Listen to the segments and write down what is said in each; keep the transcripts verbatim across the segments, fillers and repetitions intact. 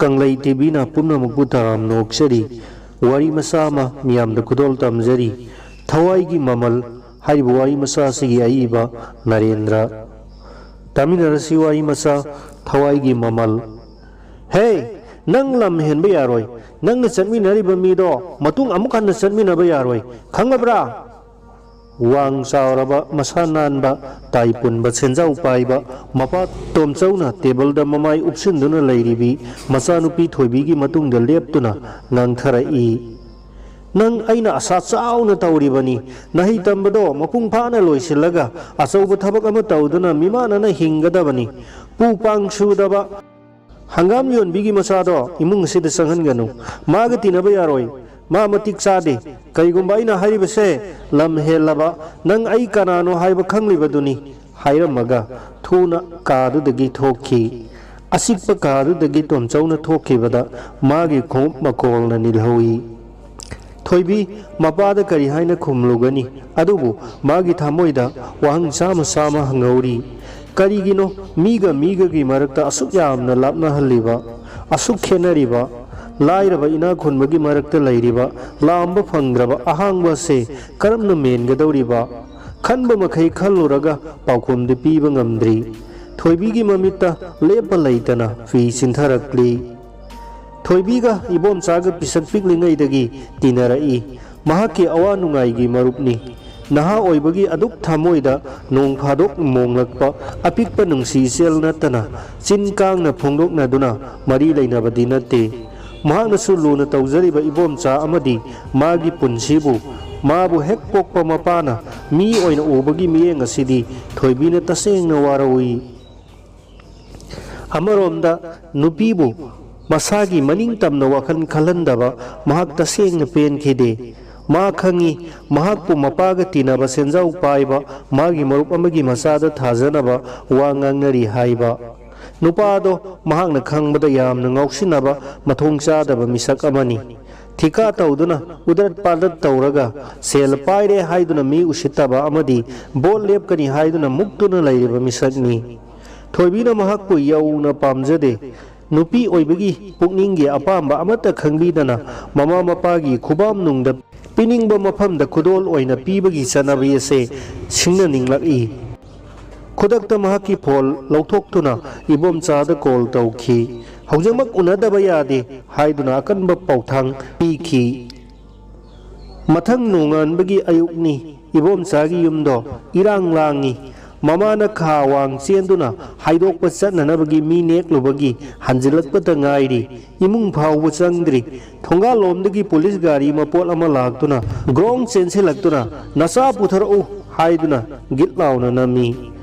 ꯀꯪꯂꯩ ꯇꯤꯚꯤꯅ ꯄꯨꯝꯅꯃꯛꯄꯨ ꯇꯔꯥꯝꯅ ꯑꯣꯛꯆꯔꯤ꯫ ꯋꯥꯔꯤ ꯃꯆꯥ ꯑꯃ ꯃꯤꯌꯥꯝꯗ ꯈꯨꯗꯣꯜ ꯇꯝꯖꯔꯤ꯫ ꯊꯋꯥꯏꯒꯤ ꯃꯃꯜ ꯍꯥꯏꯔꯤꯕ ꯋꯥꯔꯤ ꯃꯆꯥ ꯑꯁꯤꯒꯤ ꯑꯏꯕ ꯅꯔꯦꯟꯗ꯭ꯔ꯫ ꯇꯥꯃꯤꯟꯅꯔꯁꯤ ꯋꯥꯔꯤ ꯃꯆꯥ ꯊꯋꯥꯏꯒꯤ ꯃꯃꯜ꯫ ꯍꯦ, ꯅꯪ ꯂꯝ ꯍꯦꯟꯕ ꯌꯥꯔꯣꯏ꯫ ꯅꯪꯅ ꯆꯠꯃꯤꯟꯅꯔꯤꯕ ꯃꯤꯗꯣ ꯃꯇꯨꯡ ꯑꯃꯨꯛ ꯍꯟꯅ ꯆꯠꯃꯤꯟꯅꯕ ꯌꯥꯔꯣꯏ꯫ ꯈꯪꯂꯕ꯭ꯔꯥ? ꯋꯥꯡ ꯆꯥꯎꯔꯕ, ꯃꯁꯥ ꯅꯥꯟꯕ, ꯇꯥꯏ ꯄꯨꯟꯕ, ꯁꯦꯟꯖꯥꯎ ꯄꯥꯏꯕ ꯃꯄꯥ ꯇꯣꯝꯆꯧꯅ ꯇꯦꯕꯜꯗ ꯃꯃꯥꯏ ꯎꯞꯁꯤꯟꯗꯨꯅ ꯂꯩꯔꯤꯕꯤ ꯃꯆꯥꯅꯨꯄꯤ ꯊꯣꯏꯕꯤꯒꯤ ꯃꯇꯨꯡꯗ ꯂꯦꯞꯇꯨꯅ ꯉꯥꯡꯊꯔꯛꯏ꯫ ꯅꯪ ꯑꯩꯅ ꯑꯁꯥ ꯆꯥꯎꯅ ꯇꯧꯔꯤꯕꯅꯤ꯫ ꯅꯍꯩ ꯇꯝꯕꯗꯣ ꯃꯄꯨꯡ ꯐꯥꯅ ꯂꯣꯏꯁꯤꯜꯂꯒ ꯑꯆꯧꯕ ꯊꯕꯛ ꯑꯃ ꯇꯧꯗꯨꯅ ꯃꯤꯃꯥꯟꯅꯅ ꯍꯤꯡꯒꯗꯕꯅꯤ꯫ ꯄꯨ ꯄꯥꯡ ꯁꯨꯗꯕ ꯍꯪꯒꯥꯝ ꯌꯣꯟꯕꯤꯒꯤ ꯃꯆꯥꯗꯣ ꯏꯃꯨꯡ ꯑꯁꯤꯗ ꯆꯪꯍꯟꯒꯅꯨ꯫ ꯃꯥꯒ ꯇꯤꯟꯅꯕ ꯌꯥꯔꯣꯏ꯫ ꯃꯥ ꯃꯇꯤꯛ ꯆꯥꯗꯦ꯫ ꯀꯔꯤꯒꯨꯝꯕ ꯑꯩꯅ ꯍꯥꯏꯔꯤꯕꯁꯦ ꯂꯝ ꯍꯦꯜꯂꯕ, ꯅꯪ ꯑꯩ ꯀꯅꯥꯅꯣ ꯍꯥꯏꯕ ꯈꯪꯂꯤꯕꯗꯨꯅꯤ, ꯍꯥꯏꯔꯝꯃꯒ ꯊꯨꯅ ꯀꯥꯗꯨꯗꯒꯤ ꯊꯣꯛꯈꯤ꯫ ꯑꯆꯤꯛꯄ ꯀꯥꯗꯨꯗꯒꯤ ꯇꯣꯝꯆꯧꯅ ꯊꯣꯛꯈꯤꯕꯗ ꯃꯥꯒꯤ ꯈꯣꯡꯎꯞ ꯃꯀꯣꯜꯅ ꯅꯤꯜꯍꯧꯏ꯫ ꯊꯣꯏꯕꯤ ꯃꯄꯥꯗ ꯀꯔꯤ ꯍꯥꯏꯅ ꯈꯨꯝꯂꯨꯒꯅꯤ? ꯑꯗꯨꯕꯨ ꯃꯥꯒꯤ ꯊꯃꯣꯏꯗ ꯋꯥꯍꯪ ꯆꯥꯝꯃ ꯆꯥꯝꯃ ꯍꯪꯍꯧꯔꯤ꯫ ꯀꯔꯤꯒꯤꯅꯣ ꯃꯤꯒ ꯃꯤꯒꯒꯤ ꯃꯔꯛꯇ ꯑꯁꯨꯛ ꯌꯥꯝꯅ ꯂꯥꯞꯅꯍꯜꯂꯤꯕ, ꯑꯁꯨꯛ ꯈꯦꯠꯅꯔꯤꯕ? ꯂꯥꯏꯔꯕ ꯏꯅꯥꯛ ꯈꯨꯟꯕꯒꯤ ꯃꯔꯛꯇ ꯂꯩꯔꯤꯕ ꯂꯥꯝꯕ ꯐꯪꯗ꯭ꯔꯕ ꯑꯍꯥꯡꯕ ꯑꯁꯦ ꯀꯔꯝꯅ ꯃꯦꯟꯒꯗꯧꯔꯤꯕ? ꯈꯟꯕ ꯃꯈꯩ ꯈꯜꯂꯨꯔꯒ ꯄꯥꯎꯈꯨꯝꯗꯤ ꯄꯤꯕ ꯉꯝꯗ꯭ꯔꯤ꯫ ꯊꯣꯏꯕꯤꯒꯤ ꯃꯃꯤꯠꯇ ꯂꯦꯞꯄ ꯂꯩꯇꯅ ꯄꯤ ꯆꯤꯟꯊꯔꯛꯂꯤ꯫ ꯊꯣꯏꯕꯤꯒ ꯏꯕꯣꯝꯆꯥꯒ ꯄꯤꯁꯛ ꯄꯤꯛꯂꯤꯉꯩꯗꯒꯤ ꯇꯤꯟꯅꯔꯛꯏ꯫ ꯃꯍꯥꯛꯀꯤ ꯑꯋꯥ ꯅꯨꯡꯉꯥꯏꯒꯤ ꯃꯔꯨꯞꯅꯤ꯫ ꯅꯍꯥ ꯑꯣꯏꯕꯒꯤ ꯑꯗꯨꯛ ꯊꯃꯣꯏꯗ ꯅꯣꯡ ꯐꯥꯗꯣꯛ ꯃꯣꯡꯂꯛꯄ ꯑꯄꯤꯛꯄ ꯅꯨꯡꯁꯤ ꯏꯆꯦꯜ ꯅꯠꯇꯅ ꯆꯤꯟ ꯀꯥꯡꯅ ꯐꯣꯡꯗꯣꯛꯅꯗꯨꯅ ꯃꯔꯤ ꯂꯩꯅꯕꯗꯤ ꯅꯠꯇꯦ꯫ ꯃꯍꯥꯛꯅꯁꯨ ꯂꯨꯅ ꯇꯧꯖꯔꯤꯕ ꯏꯕꯣꯝꯆꯥ ꯑꯃꯗꯤ ꯃꯥꯒꯤ ꯄꯨꯟꯁꯤꯕꯨ, ꯃꯥꯕꯨ ꯍꯦꯛ ꯄꯣꯛꯄ ꯃꯄꯥꯅ ꯃꯤ ꯑꯣꯏꯅ ꯎꯕꯒꯤ ꯃꯤꯠꯌꯦꯡ ꯑꯁꯤꯗꯤ ꯊꯣꯏꯕꯤꯅ ꯇꯁꯦꯡꯅ ꯋꯥꯔꯧꯏ꯫ ꯑꯃꯔꯣꯝꯗ ꯅꯨꯄꯤꯕꯨ ꯃꯁꯥꯒꯤ ꯃꯅꯤꯡ ꯇꯝꯅ ꯋꯥꯈꯜ ꯈꯜꯍꯟꯗꯕ ꯃꯍꯥꯛ ꯇꯁꯦꯡꯅ ꯄꯦꯟꯈꯤꯗꯦ꯫ ꯃꯥ ꯈꯪꯏ, ꯃꯍꯥꯛꯄꯨ ꯃꯄꯥꯒ ꯇꯤꯟꯅꯕ ꯁꯦꯟꯖꯥꯎ ꯄꯥꯏꯕ ꯃꯥꯒꯤ ꯃꯔꯨꯞ ꯑꯃꯒꯤ ꯃꯆꯥꯗ ꯊꯥꯖꯅꯕ ꯋꯥ ꯉꯥꯡꯅꯔꯤ ꯍꯥꯏꯕ꯫ ꯅꯨꯄꯥꯗꯣ ꯃꯍꯥꯛꯅ ꯈꯪꯕꯗ ꯌꯥꯝꯅ ꯉꯥꯎꯁꯤꯟꯅꯕ, ꯃꯊꯣꯡ ꯆꯥꯗꯕ ꯃꯤꯁꯛ ꯑꯃꯅꯤ꯫ ꯊꯤꯀꯥ ꯇꯧꯗꯨꯅ ꯎꯗ꯭ꯔꯠ ꯄꯥꯗ꯭ꯔꯠ ꯇꯧꯔꯒ ꯁꯦꯜ ꯄꯥꯏꯔꯦ ꯍꯥꯏꯗꯨꯅ ꯃꯤ ꯎꯁꯤꯠꯇꯕ ꯑꯃꯗꯤ ꯚꯣꯠ ꯂꯦꯞꯀꯅꯤ ꯍꯥꯏꯗꯨꯅ ꯃꯨꯛꯇꯨꯅ ꯂꯩꯔꯤꯕ ꯃꯤꯁꯛꯅꯤ꯫ ꯊꯣꯏꯕꯤꯅ ꯃꯍꯥꯛꯄꯨ ꯌꯧꯅ ꯄꯥꯝꯖꯗꯦ꯫ ꯅꯨꯄꯤ ꯑꯣꯏꯕꯒꯤ ꯄꯨꯛꯅꯤꯡꯒꯤ ꯑꯄꯥꯝꯕ ꯑꯃꯠꯇ ꯈꯪꯕꯤꯗꯅ ꯃꯃꯥ ꯃꯄꯥꯒꯤ ꯈꯨꯕꯥꯝꯅꯨꯡꯗ ꯄꯤꯅꯤꯡꯕ ꯃꯐꯝꯗ ꯈꯨꯗꯣꯜ ꯑꯣꯏꯅ ꯄꯤꯕꯒꯤ ꯆꯠꯅꯕꯤ ꯑꯁꯦ ꯁꯤꯡꯅꯅꯤꯡꯂꯛꯏ꯫ ꯈꯨꯗꯛꯇ ꯃꯍꯥꯛꯀꯤ ꯐꯣꯟ ꯂꯧꯊꯣꯛꯇꯨꯅ ꯏꯕꯣꯝꯆꯥꯗ ꯀꯣꯜ ꯇꯧꯈꯤ꯫ "ꯍꯧꯖꯤꯛꯃꯛ ꯎꯅꯗꯕ ꯌꯥꯗꯦ" ꯍꯥꯏꯗꯨꯅ ꯑꯀꯟꯕ ꯄꯥꯎꯊꯥꯡ ꯄꯤꯈꯤ꯫ ꯃꯊꯪ ꯅꯣꯡꯉꯥꯟꯕꯒꯤ ꯑꯌꯨꯛꯅꯤ꯫ ꯏꯕꯣꯝꯆꯥꯒꯤ ꯌꯨꯝꯗꯣ ꯏꯔꯥꯡ ꯂꯥꯡꯉꯤ꯫ ꯃꯃꯥꯅ ꯈꯥ ꯋꯥꯡ ꯆꯦꯟꯗꯨꯅ ꯍꯥꯏꯗꯣꯛꯄ ꯆꯠꯅꯅꯕꯒꯤ ꯃꯤ ꯅꯦꯛꯂꯨꯕꯒꯤ ꯍꯟꯖꯤꯜꯂꯛꯄꯇ ꯉꯥꯏꯔꯤ꯫ ꯏꯃꯨꯡ ꯐꯥꯎꯕ ꯆꯪꯗ꯭ꯔꯤ꯫ ꯊꯣꯡꯒꯥꯜꯂꯣꯝꯗꯒꯤ ꯄꯨꯂꯤꯁ ꯒꯥꯔꯤ ꯃꯄꯣꯠ ꯑꯃ ꯂꯥꯛꯇꯨꯅ ꯒ꯭ꯔꯣꯡ ꯆꯦꯟꯁꯤꯜꯂꯛꯇꯨꯅ "ꯅꯆꯥ ꯄꯨꯊꯔꯛꯎ" ꯍꯥꯏꯗꯨꯅ ꯒꯤꯠ ꯂꯥꯎꯅ ꯅꯝꯃꯤ꯫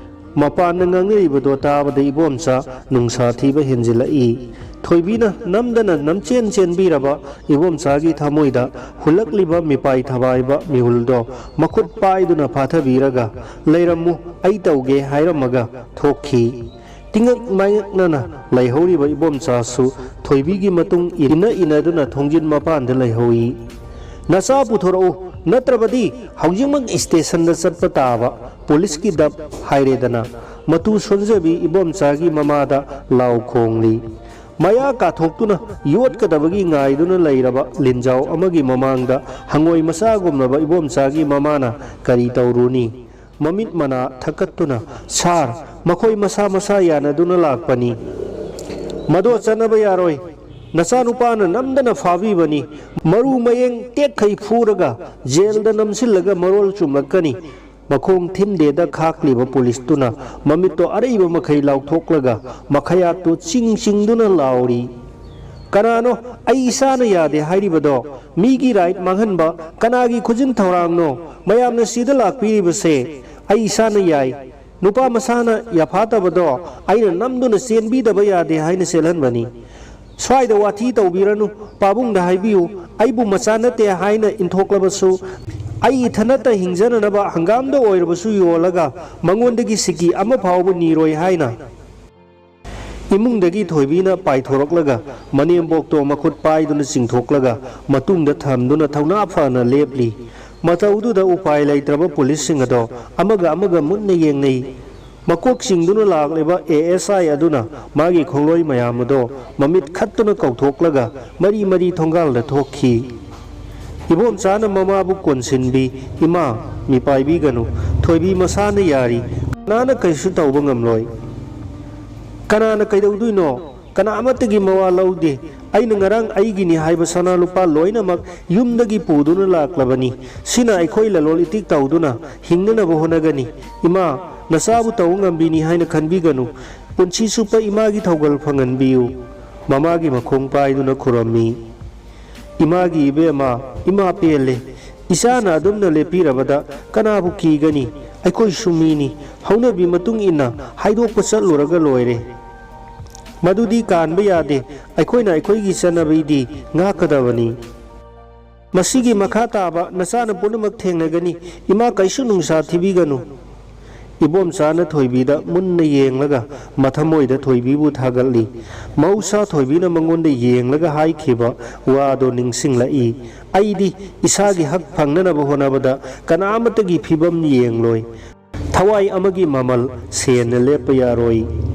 ꯃꯄꯥꯟꯗ ꯉꯥꯡꯅꯔꯤꯕꯗꯣ ꯇꯥꯕꯗ ꯏꯕꯣꯝꯆꯥ ꯅꯨꯡꯁꯥ ꯊꯤꯕ ꯍꯦꯟꯖꯤꯜꯂꯛꯏ꯫ ꯊꯣꯏꯕꯤꯅ ꯅꯝꯗꯅ ꯅꯝꯆꯦꯟ ꯆꯦꯟꯕꯤꯔꯕ ꯏꯕꯣꯝꯆꯥꯒꯤ ꯊꯃꯣꯏꯗ ꯍꯨꯜꯂꯛꯂꯤꯕ ꯃꯤꯄꯥꯏ ꯊꯕꯥꯏꯕ ꯃꯤꯍꯨꯜꯗꯣ ꯃꯈꯨꯠ ꯄꯥꯏꯗꯨꯅ ꯐꯥꯊꯕꯤꯔꯒ, "ꯂꯩꯔꯝꯃꯨ, ꯑꯩ ꯇꯧꯒꯦ" ꯍꯥꯏꯔꯝꯃꯒ ꯊꯣꯛꯈꯤ꯫ ꯇꯤꯡꯉꯛ ꯃꯥꯏꯉꯛꯅꯅ ꯂꯩꯍꯧꯔꯤꯕ ꯏꯕꯣꯝꯆꯥꯁꯨ ꯊꯣꯏꯕꯤꯒꯤ ꯃꯇꯨꯡ ꯏꯟꯅ ꯏꯟꯅꯗꯨꯅ ꯊꯣꯡꯖꯤꯟ ꯃꯄꯥꯟꯗ ꯂꯩꯍꯧꯏ꯫ "ꯅꯆꯥ ꯄꯨꯊꯣꯔꯛꯎ, ꯅꯠꯇ꯭ꯔꯕꯗꯤ ꯍꯧꯖꯤꯛꯃꯛ ꯁ꯭ꯇꯦꯁꯟꯗ ꯆꯠꯄ ꯇꯥꯕ, ꯄꯨꯂꯤꯁꯀꯤ ꯗꯞ" ꯍꯥꯏꯔꯦꯗꯅ꯫ ꯃꯇꯨ ꯁꯣꯟꯖꯕꯤ ꯏꯕꯣꯝꯆꯥꯒꯤ ꯃꯃꯥꯗ ꯂꯥꯎ ꯈꯣꯡꯂꯤ꯫ ꯃꯌꯥ ꯀꯥꯊꯣꯛꯇꯨꯅ ꯌꯣꯠꯀꯗꯕꯒꯤ ꯉꯥꯏꯗꯨꯅ ꯂꯩꯔꯕ ꯂꯤꯟꯖꯥꯎ ꯑꯃꯒꯤ ꯃꯃꯥꯡꯗ ꯍꯉꯣꯏ ꯃꯆꯥꯒꯨꯝꯂꯕ ꯏꯕꯣꯝꯆꯥꯒꯤ ꯃꯃꯥꯅ ꯀꯔꯤ ꯇꯧꯔꯨꯅꯤ? ꯃꯃꯤꯠ ꯃꯅꯥ ꯊꯛꯀꯠꯇꯨꯅ, "ꯁꯥꯔ, ꯃꯈꯣꯏ ꯃꯁꯥ ꯃꯁꯥ ꯌꯥꯅꯗꯨꯅ ꯂꯥꯛꯄꯅꯤ꯫ ꯃꯗꯣ ꯆꯠꯅꯕ ꯌꯥꯔꯣꯏ꯫ ꯅꯆꯥꯅꯨꯄꯥꯅ ꯅꯝꯗꯅ ꯐꯥꯕꯤꯕꯅꯤ꯫ ꯃꯔꯨ ꯃꯌꯦꯡ ꯇꯦꯛꯈꯩ ꯐꯨꯔꯒ ꯖꯦꯜꯗ ꯅꯝꯁꯤꯜꯂꯒ ꯃꯔꯣꯜ ꯆꯨꯝꯂꯛꯀꯅꯤ"꯫ ꯃꯈꯣꯡ ꯊꯤꯟꯗꯦꯗ ꯈꯥꯛꯂꯤꯕ ꯄꯨꯂꯤꯁꯇꯨꯅ ꯃꯃꯤꯠꯇꯣ ꯑꯔꯩꯕ ꯃꯈꯩ ꯂꯥꯎꯊꯣꯛꯂꯒ ꯃꯈꯌꯥꯠꯇꯨ ꯆꯤꯡ ꯆꯤꯡꯗꯨꯅ ꯂꯥꯎꯔꯤ꯫ "ꯀꯅꯥꯅꯣ ꯑꯩ ꯏꯁꯥꯅ ꯌꯥꯗꯦ ꯍꯥꯏꯔꯤꯕꯗꯣ? ꯃꯤꯒꯤ ꯔꯥꯏꯠ ꯃꯥꯡꯍꯟꯕ ꯀꯅꯥꯒꯤ ꯈꯨꯖꯤꯟ ꯊꯧꯔꯥꯡꯅꯣ? ꯃꯌꯥꯝꯅ ꯁꯤꯗ ꯂꯥꯛꯄꯤꯔꯤꯕꯁꯦ ꯑꯩ ꯏꯁꯥꯅ ꯌꯥꯏ꯫ ꯅꯨꯄꯥ ꯃꯁꯥꯅ ꯌꯥꯐꯥꯠꯇꯕꯗꯣ ꯑꯩꯅ ꯅꯝꯗꯨꯅ ꯆꯦꯟꯕꯤꯗꯕ ꯌꯥꯗꯦ ꯍꯥꯏꯅ ꯆꯦꯜꯍꯟꯕꯅꯤ꯫ ꯁ꯭ꯋꯥꯏꯗ ꯋꯥꯊꯤ ꯇꯧꯕꯤꯔꯅꯨ, ꯄꯥꯕꯨꯡꯗ ꯍꯥꯏꯕꯤꯌꯨ, ꯑꯩꯕꯨ ꯃꯆꯥ ꯅꯠꯇꯦ ꯍꯥꯏꯅ ꯏꯟꯊꯣꯛꯂꯕꯁꯨ, ꯑꯩ ꯏꯊꯟꯅꯇ ꯍꯤꯡꯖꯅꯅꯕ ꯍꯪꯒꯥꯝꯗ ꯑꯣꯏꯔꯕꯁꯨ ꯌꯣꯜꯂꯒ ꯃꯉꯣꯟꯗꯒꯤ ꯁꯤꯀꯤ ꯑꯃ ꯐꯥꯎꯕ ꯅꯤꯔꯣꯏ" ꯍꯥꯏꯅ꯫ ꯏꯃꯨꯡꯗꯒꯤ ꯊꯣꯏꯕꯤꯅ ꯄꯥꯏꯊꯣꯔꯛꯂꯒ ꯃꯅꯦꯝꯕꯣꯛꯇꯣ ꯃꯈꯨꯠ ꯄꯥꯏꯗꯨꯅ ꯆꯤꯡꯊꯣꯛꯂꯒ ꯃꯇꯨꯡꯗ ꯊꯝꯗꯨꯅ ꯊꯧꯅꯥ ꯐꯅ ꯂꯦꯞꯂꯤ꯫ ꯃꯇꯧꯗꯨꯗ ꯎꯄꯥꯏ ꯂꯩꯇ꯭ꯔꯕ ꯄꯨꯂꯤꯁꯁꯤꯡ ꯑꯗꯣ ꯑꯃꯒ ꯑꯃꯒ ꯃꯨꯟꯅ ꯌꯦꯡꯅꯩ꯫ ꯃꯀꯣꯛ ꯆꯤꯡꯗꯨꯅ ꯂꯥꯛꯂꯤꯕ ꯑꯦ ꯑꯦꯁ ꯑꯥꯏ ꯑꯗꯨꯅ ꯃꯥꯒꯤ ꯈꯣꯡꯂꯣꯏ ꯃꯌꯥꯝ ꯑꯗꯣ ꯃꯃꯤꯠ ꯈꯠꯇꯨꯅ ꯀꯧꯊꯣꯛꯂꯒ ꯃꯔꯤ ꯃꯔꯤ ꯊꯣꯡꯒꯥꯜꯗ ꯊꯣꯛꯈꯤ꯫ ꯏꯕꯣꯝꯆꯥꯅ ꯃꯃꯥꯕꯨ ꯀꯣꯟꯁꯤꯟꯕꯤ, "ꯏꯃꯥ, ꯃꯤꯄꯥꯏꯕꯤꯒꯅꯨ꯫ ꯊꯣꯏꯕꯤ ꯃꯁꯥꯅ ꯌꯥꯔꯤ꯫ ꯀꯅꯥꯅ ꯀꯩꯁꯨ ꯇꯧꯕ ꯉꯝꯂꯣꯏ꯫" "ꯀꯅꯥꯅ ꯀꯩꯗꯧꯗꯣꯏꯅꯣ? ꯀꯅꯥ ꯑꯃꯠꯇꯒꯤ ꯃꯋꯥ ꯂꯧꯗꯦ꯫ ꯑꯩꯅ ꯉꯔꯥꯡ ꯑꯩꯒꯤꯅꯤ ꯍꯥꯏꯕ ꯁꯅꯥ ꯂꯨꯄꯥ ꯂꯣꯏꯅꯃꯛ ꯌꯨꯝꯗꯒꯤ ꯄꯨꯗꯨꯅ ꯂꯥꯛꯂꯕꯅꯤ꯫ ꯁꯤꯅ ꯑꯩꯈꯣꯏ ꯂꯂꯣꯟ ꯏꯇꯤꯛ ꯇꯧꯗꯨꯅ ꯍꯤꯡꯅꯅꯕ ꯍꯣꯠꯅꯒꯅꯤ꯫ ꯏꯃꯥ, ꯅꯆꯥꯕꯨ ꯇꯧꯕ ꯉꯝꯕꯤꯅꯤ ꯍꯥꯏꯅ ꯈꯟꯕꯤꯒꯅꯨ꯫ ꯄꯨꯟꯁꯤ ꯆꯨꯞꯄ ꯏꯃꯥꯒꯤ ꯊꯧꯒꯜ ꯐꯪꯍꯟꯕꯤꯌꯨ꯫" ꯃꯃꯥꯒꯤ ꯃꯈꯣꯡ ꯄꯥꯏꯗꯨꯅ ꯈꯨꯔꯝꯃꯤ꯫ "ꯏꯃꯥꯒꯤ ꯏꯕꯦꯝꯃ, ꯏꯃꯥ ꯄꯦꯜꯂꯦ꯫ ꯏꯆꯥꯅ ꯑꯗꯨꯝꯅ ꯂꯦꯞꯄꯤꯔꯕꯗ ꯀꯅꯥꯕꯨ ꯀꯤꯒꯅꯤ? ꯑꯩꯈꯣꯏꯁꯨ ꯃꯤꯅꯤ꯫ ꯍꯧꯅꯕꯤ ꯃꯇꯨꯡ ꯏꯟꯅ ꯍꯥꯏꯗꯣꯛꯄ ꯆꯠꯂꯨꯔꯒ ꯂꯣꯏꯔꯦ꯫ ꯃꯗꯨꯗꯤ ꯀꯥꯟꯕ ꯌꯥꯗꯦ꯫ ꯑꯩꯈꯣꯏꯅ ꯑꯩꯈꯣꯏꯒꯤ ꯆꯠꯅꯕꯤꯗꯤ ꯉꯥꯛꯀꯗꯕꯅꯤ꯫ ꯃꯁꯤꯒꯤ ꯃꯈꯥ ꯇꯥꯕ ꯅꯆꯥꯅ ꯄꯨꯝꯅꯃꯛ ꯊꯦꯡꯅꯒꯅꯤ꯫ ꯏꯃꯥ, ꯀꯩꯁꯨ ꯅꯨꯡꯁꯥ ꯊꯤꯕꯤꯒꯅꯨ꯫" ꯏꯕꯣꯝꯆꯥꯅ ꯊꯣꯏꯕꯤꯗ ꯃꯨꯟꯅ ꯌꯦꯡꯂꯒ ꯃꯊꯃꯣꯏꯗ ꯊꯣꯏꯕꯤꯕꯨ ꯊꯥꯒꯠꯂꯤ꯫ ꯃꯍꯧꯁꯥ ꯊꯣꯏꯕꯤꯅ ꯃꯉꯣꯟꯗ ꯌꯦꯡꯂꯒ ꯍꯥꯏꯈꯤꯕ ꯋꯥꯗꯣ ꯅꯤꯡꯁꯤꯡꯂꯛꯏ꯫ "ꯑꯩꯗꯤ ꯏꯁꯥꯒꯤ ꯍꯛ ꯐꯪꯅꯅꯕ ꯍꯣꯠꯅꯕꯗ ꯀꯅꯥ ꯑꯃꯠꯇꯒꯤ ꯐꯤꯚꯝ ꯌꯦꯡꯂꯣꯏ꯫ ꯊꯋꯥꯏ ꯑꯃꯒꯤ ꯃꯃꯜ ꯁꯦꯟꯅ ꯂꯦꯞꯄ ꯌꯥꯔꯣꯏ꯫"